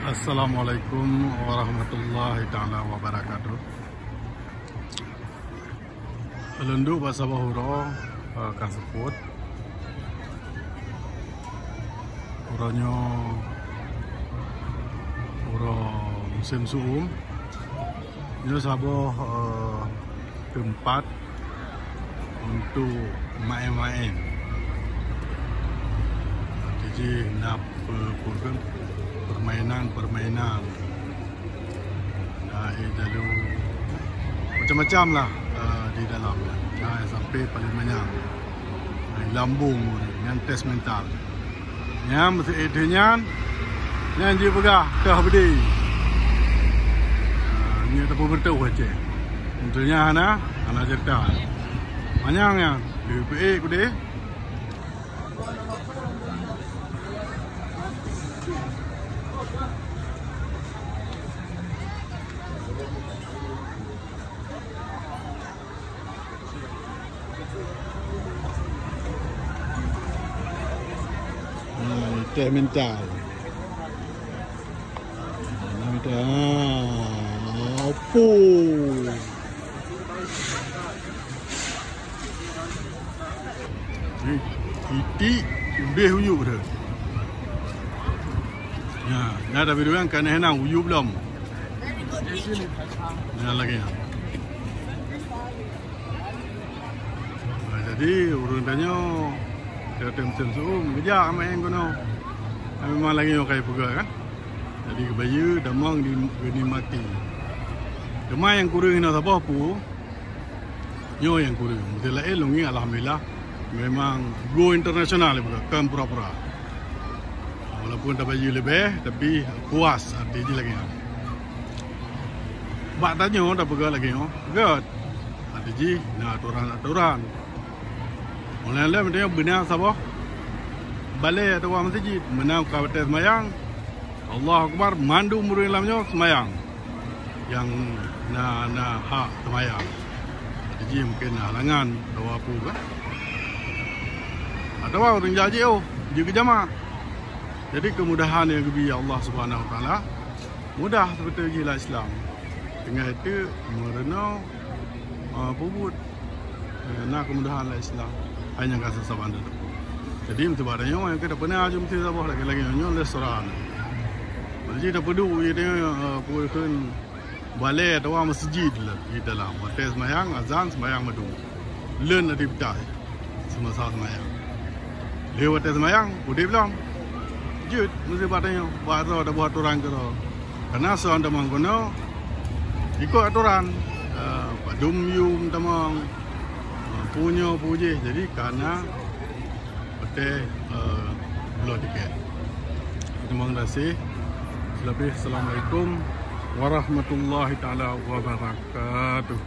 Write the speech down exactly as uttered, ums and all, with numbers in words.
Assalamualaikum warahmatullahi taala wabarakatuh. Lôn duek bak saboh uroe, eh, ka seupôt. Uroe nyoe uroe musém su'um. Nyoe saboh, eh, teumpat untuk maén-maén. Jadi na pe-, pe-, permainan-permainan. Na, eh, lalu macam-macam lah, eh, di dalam. Na, sampai paling manyang. Na, lambung, nyan tes mental. Nyan meusiet nyan, nyan jipeugah teuh beudé. Ah, nyan tapeubeutôh Aceh. Untuk nyan hana, hana cerita. Manyang nyan, di P E ku deh. Nah, teh mental. Nah, mental. Ah, apa? Ni, titik udeh uyup tu. Ya, ya, tapi dia kan kena henang uyup lom. Ya, lagi ya. Nah, jadi ureuëng tanyoe dalam tem-tem su'um geujak maén keunoe. Memang lagée nyoe kai peugah kan. Jadi keubayeue damang di, dinikmati. Teuma nyang kureueng hinoe saboh peue, nyoe nyang kureueng. Meusé laén lôn ngieng alhamdulillah memang go internasional peugah, kon pura-pura. Walaupun tabayeue leubeh tapi puas arti jih lagée nyan. Bak tanyoe tapeugah lagée nyoe, gét. Arti jih na atoran-atoran. Ulôn lé meunyoe beuna saboh balée atawa meuseujid, meunan ka watée seumayang, Allahu Akbar, mandum ureuëng lam nyoe seumayang. Nyang na, na hak seumayang. Jadi mungkin na halangan atawa peue kan. Atawa ureuëng jak jiôh, jeuet keu jamak. Jadi keumudahan nyang geubri Allah Subhanahu Wa Taala, mudah seubeutôi jih lam Islam. Teungoh itu meurunoe, ah, peubuet. Eh, na keumudahan lam Islam. Hai nyang ka saban teupeu. Jadi, meuseubat tanyoe nyang ka tapeuna aju meusti saboh lagée-lagée nyoe lé seurang. Jadi, tapeuduek, eh, peue kheun balée atawa meuseujid lah di dalam. Watée seumayang, azan, seumayang mandum. Leuen aktivitas seumasa seumayang. Lheueh watée seumayang, udeb lom. Jeuet, meuseubat tanyoe, bak droe taboh atoran keudroe. Karena soe tamong keunoe ikot atoran, eh, padum yum tamong, eh, peue nyoe peue jih. Jadi kana watée, eh, bloe tiket. Terima kasih. Selebih, Assalamualaikum warahmatullahi taala wabarakatuh.